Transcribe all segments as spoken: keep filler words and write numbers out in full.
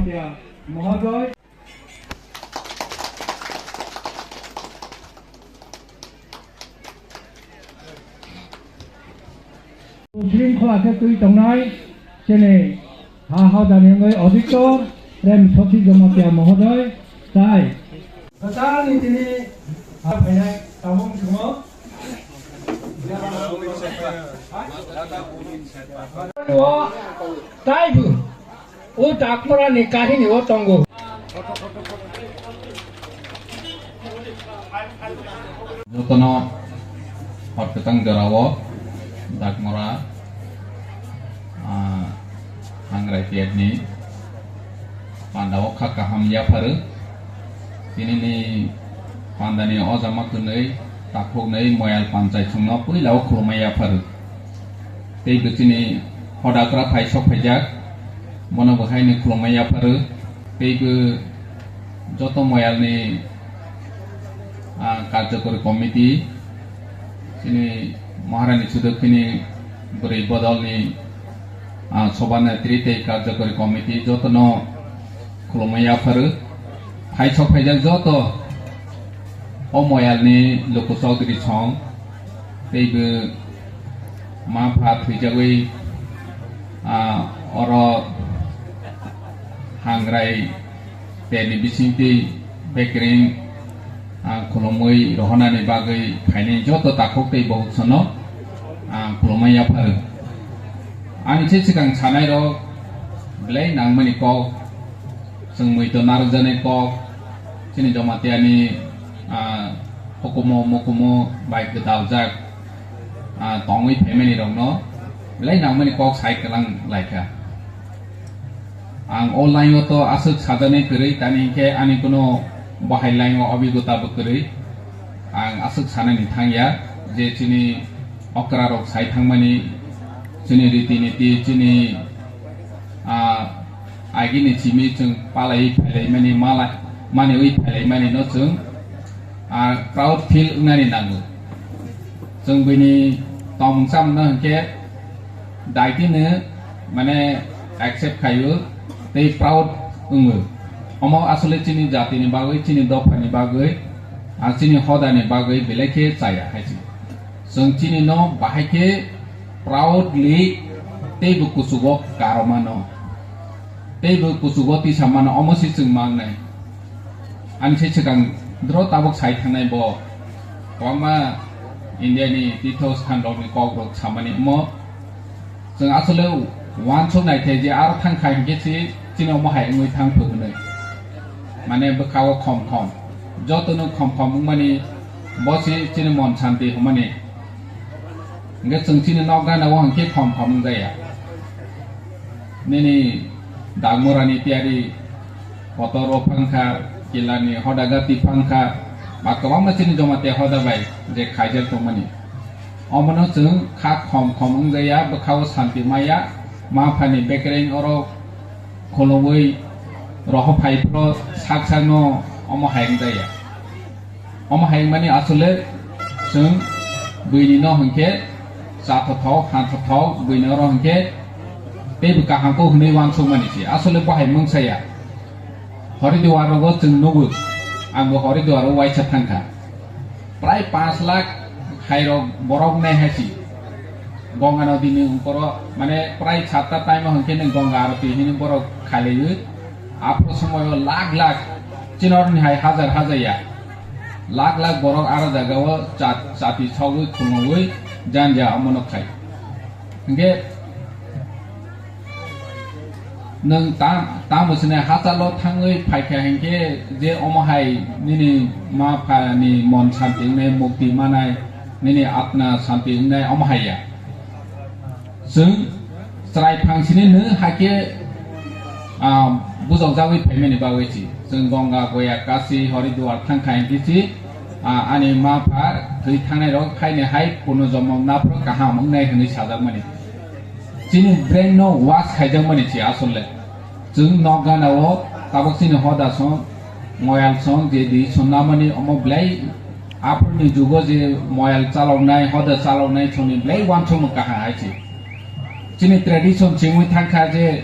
Mohodoy. Shringkhola khe twi tongnai chini ha haodani wngwi auditor Prem Soti Jamatia Mohodoy tai. Kwtal ni tini ha phainai tabuk chwngno. O taibo o dakmorani kahini o tongo. Jotono hor kwchang jorao dakmora, ah, hangrai tiyatni pandao kha kaham yapharu. Tinini pandani o jama kwnwi takhuknwi moyal panchai chwngno puilao khulumai yapharu. Tei bo chini hodagra phai sok phaijak, bono bo haino khulumai yapharu. Tei bo joto moyalni, ah, karjakori committee, chini Maharani Sudokhini bwrwi bodolni, ah, Sobhanetri tei karjakori committee jotono khulumui yapharu. Phai sok phaijak joto o moyalni luku chowdhury song tei bo ma pha thwijagwi, ah, oro hangrai terni bisingtwi bekring, ah, khulumui rohonani bagwi phainai joto takhuk tei bohuk sono, ah, khulumui yapharu. Ani se swkang sanairok belai nangmani kok, chwng muitu narwkjaknai kok, chini Jomatiani, ah, hukumu mukumu bai gwdaljak, ah, tongwi phaimani rokno belai nangmani kok sai kwlang laikha. Ang o line o to aswk sajaknai kwrwi, tani hinkhe ani kuno bahai line o obigota bo kwrwi. Ang aswk sanani thangya je chini okra rok sai thangmani, chini riti niti, chini, ah, agini simi chwng palaiwi phailaimani, mala-, maniwi phailaimani no chwng, ah, proud feel wngnani nango. Chwng bini tongmung chamungno hinkhe daitino mane accept khaio tei proud wngo. Omo asole chini jatini bagwi, chini dophani bagwi, ah, chini hodani bagwi belai khe chaya hai se. Chwng chini no bahai khe proudly teibo kuchugo karomano. Teibo kuchugo tisamano omo se chwng mangnai. Ani se swkang dro tabuk sai thangnai bo kwbangma India ni tirtho sthan rok ni kok rok samani omo. Chwng asole uansuk naikhe je aro thangkha hinkhe se chini omo hai wngwi thangthu hwnwi. Mane bwkha o khom khom. Jotono khom khom wngmani bo se chini mon santi hwnmani. Hinkhe chwng chini nok gana o hinkhe khom khom wngjaya. Nini dagmorani tiyari kotor o phangkha, kilani hoda gati phangkha, ba kwbangma chini Jamatia hoda bai je khaijak tongmani. Omono chwng kha khom khom wngjaya, bwkha o santi maya, ma phani bekereng oro khulumui roho phai phro sak sakno omo hai wngjaya. Omo hai wngmani asole chwng buini no hinkhe chathothok, hanthothok, buini oro hinkhe teibo kaham kok hwnwi uansukmani se. Asole bo hai mungsa ya. Horiduar rogo chwng nugo, angbo Horiduar o waisa thangkha. Prai panch lakh hai rok borok nai hai se. Ganga nodi ni ungkoro, mane, prai satta time o hinkhe nwng Ganga aroti hini borok khailaiwi. Aphuru somoio lakh lakh, chini oroni hai hajar hajar ya. Lakh lakh borok aro jaga o chat-, chati sogwi khulumui janja omono khai. Hinkhe nwng ta-, tamo sini hachalo thangwi phaikha hinkhe je omo hai nini ma pha ni mon santi wngnai, mukti manai, nini atma santi wngnai omo hai ya. Chwng chwrai phangsini nw hakhe, ah, bujokjagwi phaimani bagwi si. Chwng Ganga, Goya, Kashi, Horiduar thangkha hinkhe si, ah, ani ma pha thwi thangnai rok haini hai punojomo naphro kaham wngnai hwnwi sajakmani. Chini brain no wash khaijakmani si asole. Chwng nok gana o tabuk chini hoda song, moyal song, je di song namani omo belai aphuruni jugo je moyal chaloknai, hoda chaloknai songni belai uansukmung kaham hai se. Chini tradition chimui thangkha je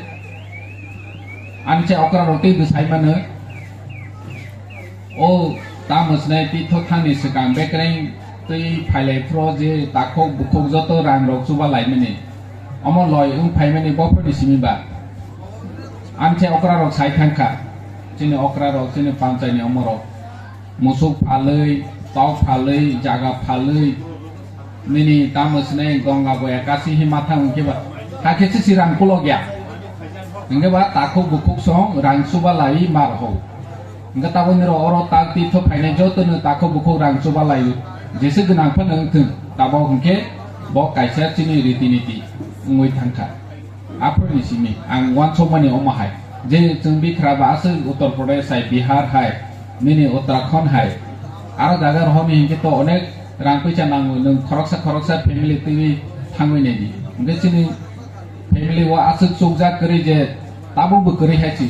Ani se okra rok tei bwsai mano. O tamo swnai twi thok thangni swkang bekreng twi phailai phro je takhuk bukhuk joto rang rok chuba lai mani. Omo loi wng phai mani bophor ni simi ba. Ani se okra rok sai thang kha. Chini okra rok, chini panchai ni omo rok. Musuk phalwi, tok phalwi, jaga phalwi, nini tamo swnai Ganga boya kasi hi matha hwnkhe ba, hakhe se si rang kulok ya. Hwnkhe ba takhuk bukhuk song rang chuba lai mar ho. Hwnkhe tabok niro oro tak twi thok phainai joto no takhuk bukhuk rang chuba lai. Jese gwnang phano wngthung, tabok hwnkhe bo kaisa chini riti niti wngwi thangkha. Aphuruni simi ang uansukmani omo hai, je chwng bikra ba aswk Uttar Pradesh hai, Bihar hai, nini Uttarakhand hai, aro jaga rohorni hinkhe to onek rang puisa nango, nwng khoroksa khoroksa family twiwi thangwi naidi. Hinkhe chini family o aswk chukjak kwrwi je tabuk bo kwrwi hai si.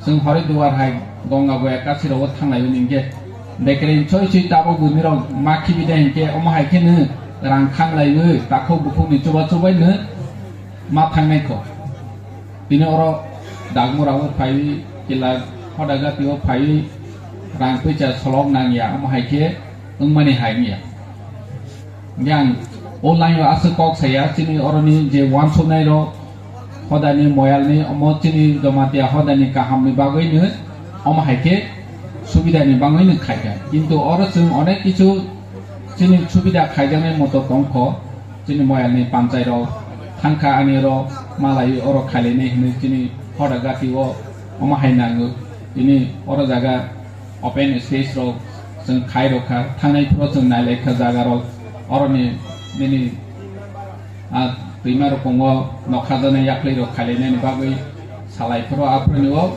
Chwng Haridwar hai Ganga boya kasirok o thanglaiwi hinkhe bekre choi choi tabuk bo nirok ma khibi de hinkhe omo hai khe nw rang khanglaiwi takhuk bukhukni chuba chubai nw ma thangnai kho. Tini oro Dagmura o phaiwi, kila Hodagati o phaiwi, rang puisa solok nang ya, omo hai khe wngmani hai wngya. Hingke ang o line o aswk kok saya, chini oroni je uansuknai rok, hodani moyalni, omo chini Jamatia hodani kahamni bagwi no, omo hai khe subidani bagwi no khaikha. Kintu oro chwng onek kichu chini subida khaijaknai moto tongkho. Chini moyalni panchai rok thangkha ani oro malai oro khailainai hinwi chini Hodagati o omo hai nango. Tini oro jaga open space rok chwng khai rok kha, thangnai phuru chwng nai lai kha jaga rok oroni nini, ah, twima rok tongo nokha jana yaklai rok khailainani bagwi salai phuru aphuru o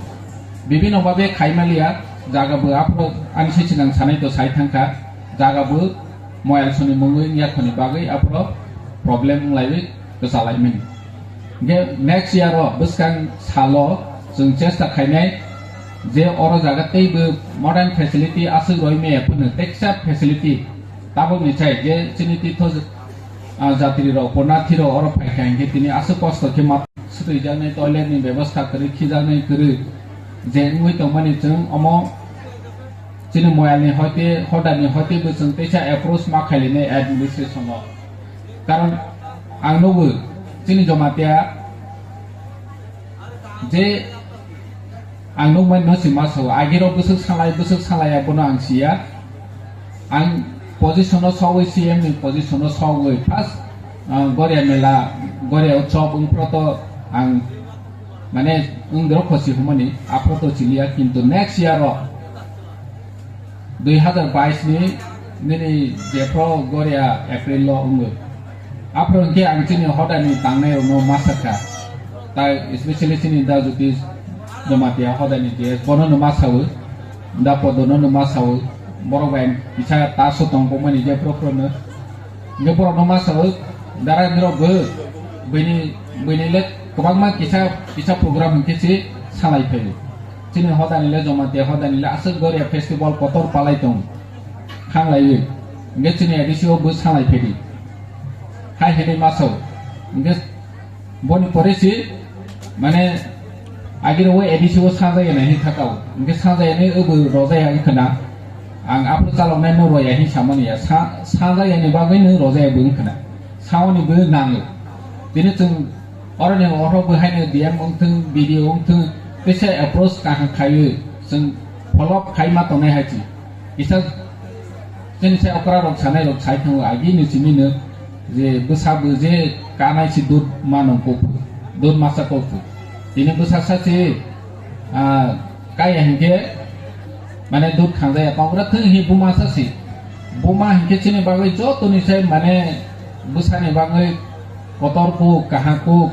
bibino babe khai maliya jaga bo aphuru ani se chinang sanai to sai thangkha jaga bo moyal soni mungwi wngya khoni bagwi aphuru problem wng laiwi kwchalaimani. Hingke next year o bwskang salo chwng chesta khainai je oro jaga teibo modern facility aswk roi maya phano teksa facility tabukni chai je chini titho, ah, jatri rok, purnathi rok oro phaikha hingke tini aswk kosto khe ma swtwijaknai toilet ni bebostha kwrwi, khijaknai kwrwi je wngwi tongmani chwng omo chini moyalni hoite, hodani hoite bo chwng teisa approach ma khailainai administration o. Karon ang nugwi chini Jamatia je ang nukmani no si ma sao, agirok bwswk salai, bwswk salai abono ang siya. Ang position o sogwi, C M ni position o sogwi first, ah, Goria mela, Goria utsob wngphro to ang mane wngdrok khosi humani aphro to chiliya, kintu next year o dui hazar bais ni nini jephro Goria April lo wngwi. Aphro hwnkhe ang chini hodani tangnai rokno ma sakha. Tai especially chini Da Jyotish Jamatia hodani J S bono no ma sawi, Da Podo no no ma sawi, borok bai kisa taso tongkokmani jephro phro no. Hingke borok no ma sawi, dara nirok bo bini, bini le kwbangma kisa, kisa program hingke se salai phaio. Chini hodani le Jamatia hodani le aswk Goria festival kotor palai tong. Khanglaiwi. Hingke chini A D C o bo salai phedi. Hai hinwi ma sao. Hingke boni pore si, mane, agiro o A D C o sajaya nai hin thakao. Hingke sajaya nai obo rojaya wngkha na. Ang aphuru chaloknai no roya hin samani ya. Sa-, sajaya ni bagwi no rojaya bo wngkha na. Saoni bo nango. Bini chwng Oroni oro bo haino D M wngthung, B D O wngthung, teisa approach kaham khaiwi chwng follow up khai ma tongnai hai se. Kisa chini se okra rok sanai rok sai thango agi ni simi no je bwsa bo je kanai si dud mano kok, dud masa kok. Tini bwsa sa se, ah, Kaya hinkhe, mane, dud khangjaya, tongra thung hi buma sasi. Buma hinkhe chini bagwi jotoni sai, mane, bwsani bagwi kotor kuk, kaham kuk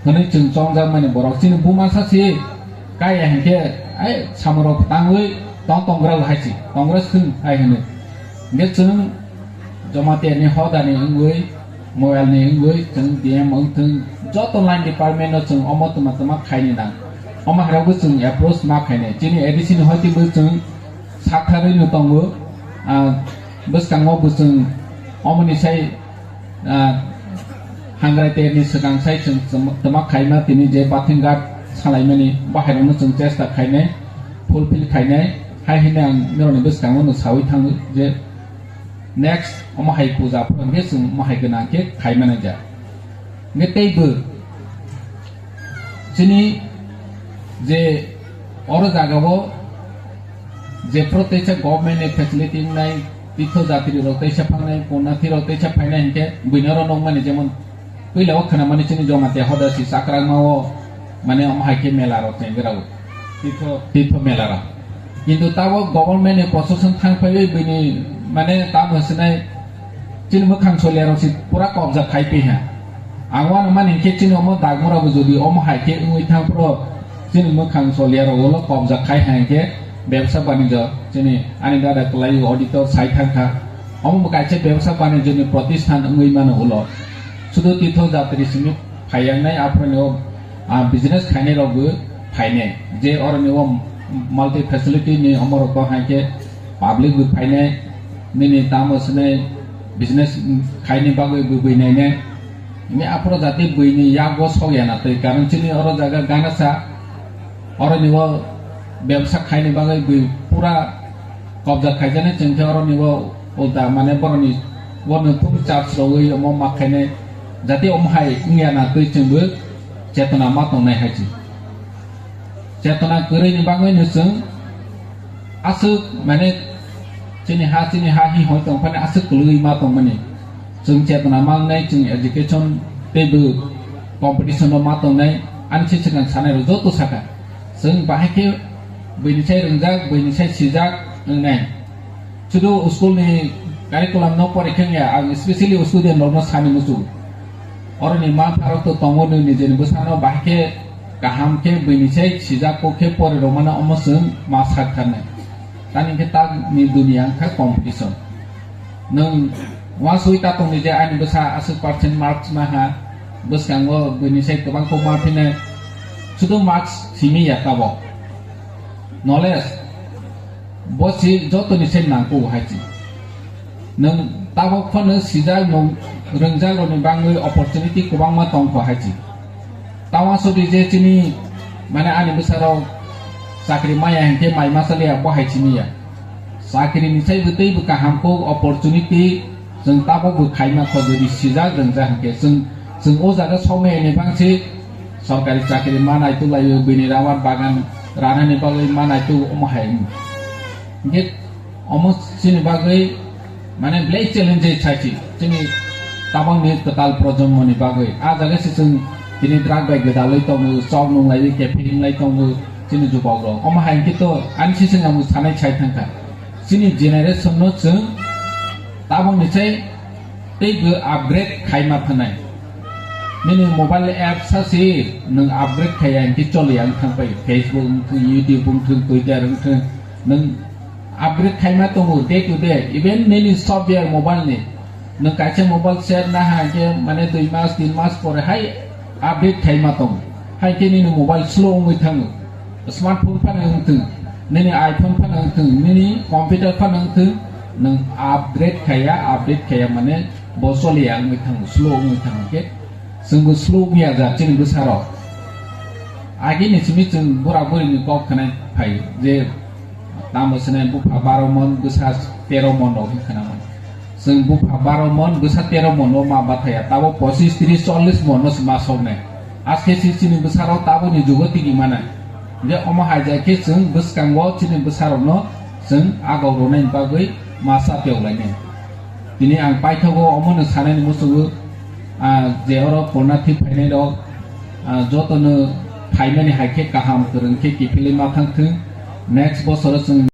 hwnwi chwng chongjak mani borok. Chini buma sasi, kaya hinkhe, ai, samurok tangwi tong tongra hai si, tongra thung hai hwnwi. Hinkhe chwng Jamatia ni hodani wngwi, moyal ni wngwi, chwng D M wngthung, joto line department no chwng omo twma twma khaini nang. Omo hai rok bo chwng approach ma khainai. Chini A D C ni hoite bo chwng saktharwi no tongo. Ah, bwskango bo chwng omo ni sai, ah, hangrai ter ni swkang sai chwng twma, twma khaima tini je Bathinghat salaimani bahairokno chwng chesta khainai, fulfill khainai, hai hwnwi ang norokni bwskango no sawi thango je next omo hai puja phano khe chwng omo hai gwnang khe khaimani ja. Hwnkhe teibo chini je oro jagao je protecha government ni facility wngnai, tirtho jatri rok teisa phangnai, punathi rok teisa phainai hwnkhe buino oro nukmani jemon puila o khwnamani chini Jamatia hoda si Chakrangma o mane omo hai khe mela rok chengwi rw tirtho, tirtho mela rok. Kintu tabok government ni prosason thang phaiwi buini mane tamo hwnsinai chini mwkhang solia rok si pura kobja khai pi ha. Ang uanamani hinkhe chini omo dagmura bo jodi omo hai khe wngwi thang phro chini mwkhang solia rok ulo kobja khai ha hinkhe bebsa banijyo chini ani dada kwlai auditor sai thang kha. Omo bo kaisa bebsa banijyo ni protisthan wngwi mano ulo. Sudu tirtho jatri simi phaiyangnai aphro ni o, ah, business khainai rok bo phainai. Je oro ni o multi facility ni omo rok bo hai khe public bo phainai. Nini tamo swnwi business khaini bagwi bwbwi nainai. Hwnwi aphuru jati buini yago sokya na twi, karon chini oro jaga ganasa, oro ni o bebsa khaini bagwi bwi pura kobja khaijaknai, chwng khe oro ni o ulta mane boroni o nungthung charge rogwi omo ma khainai jati omo hai wngya na twi chwngbo chetona ma tongnai hai se. Chetona kwrwini bagwino chwng aswk, mane, chini ha, chini ha hi hoi tong phani aswk kwlwngwi ma tongmani. Chwng chetona ma wngnai, chwng education teibo competition-o ma tongnai, ani se swkang sanai rok joto saka. Chwng bahai khe buini sai rwngjak, buini sai sijak wngnai. Sudu school ni curriculum no pore khe wngya, ang specially student rok no sani muchungo. Oro ni ma pharok to tongo, nini nijeni bwsano bahai khe kaham khe buini sai sijak kok khe pore rwmano omo chwng ma sak tharnai. Tani khe tak ni dunia wngkha competition. Nwng uansugwi ta tongdi je ani bwsa aswk percent marks ma ha, bwskango buini sai kwbang kok ma phinai, sudu marks simi ya tabok. Knowledge bo si jotoni se nangkuk hai se. Nwng tabok phano sijak, nwng rwngjak rokni bangwi opportunity kwbangma tongkho hai se. Tamo sodi je chini, mane, ani bwsarok chakri maya hinkhe mai ma chaliya bo hai simi ya. Chakri ni sai bo tei bo kaham kok opportunity chwng tabok bo khaima kho, jodi sijak rwngjak hinkhe chwng, chwng o jaga somai ni bangsi sorkari chakri manai tu lai bini rawat bagan ranani bagwi manai tu omo hai. Hinkhe omo chini bagwi mane belai challenge sai si chini tabangni kwtal projonmoni bagwi. A jaga se chwng tini drug bai gwdalwi tongo, chok nunglaiwi cafe hinglai tongo chini jubokrok. Omo hai hinkhe to ani se chwng ang sanai sai thangkha. Chini generation no chwng tabangni sai teibo upgrade khaima phanai. Nini mobile app sa se nwng upgrade khaiya hinkhe choliya wng thang pai. Facebook wng thung, YouTube wng thung, Twitter wng thung, nwng upgrade khaima tongo day to day. Even nini software mobile ni, nwng kaisa mobile set na ha hinkhe mane dui mas, tin mas pore hai update khaima tongo. Hai khe nini mobile slow wngwi thango. Smartphone phano wng thung, nini iPhone phano wng thung, nini computer phano wng thung, nwng upgrade khaiya, update khaiya mane bo choliya wngwi thango, slow wngwi thango khe. Chwngbo slow wngya ja chini bwsarok. Agini simi chwng bura burini kok khwnai phai je tamo swnai bupha baro mon bwsa tero mon rok hin khwnamani. Chwng bupha baro mon, bwsa tero mon o ma bathaya, tabo pochis, tris, chollis mon no se ma soknai. Aske si chini bwsarok taboni jugo tigi manai. Je omo hai jai khe chwng bwskango chini bwsarokno chwng agok rwnaini bagwi ma sa tewlainai. Tini ang paithago omono sanaini muchungo, ah, je oro purna thwi phainai rok, ah, jotono phaimani hai khe kaham kwrwng khe kiphilwi ma thang thung. Next bosoro chwng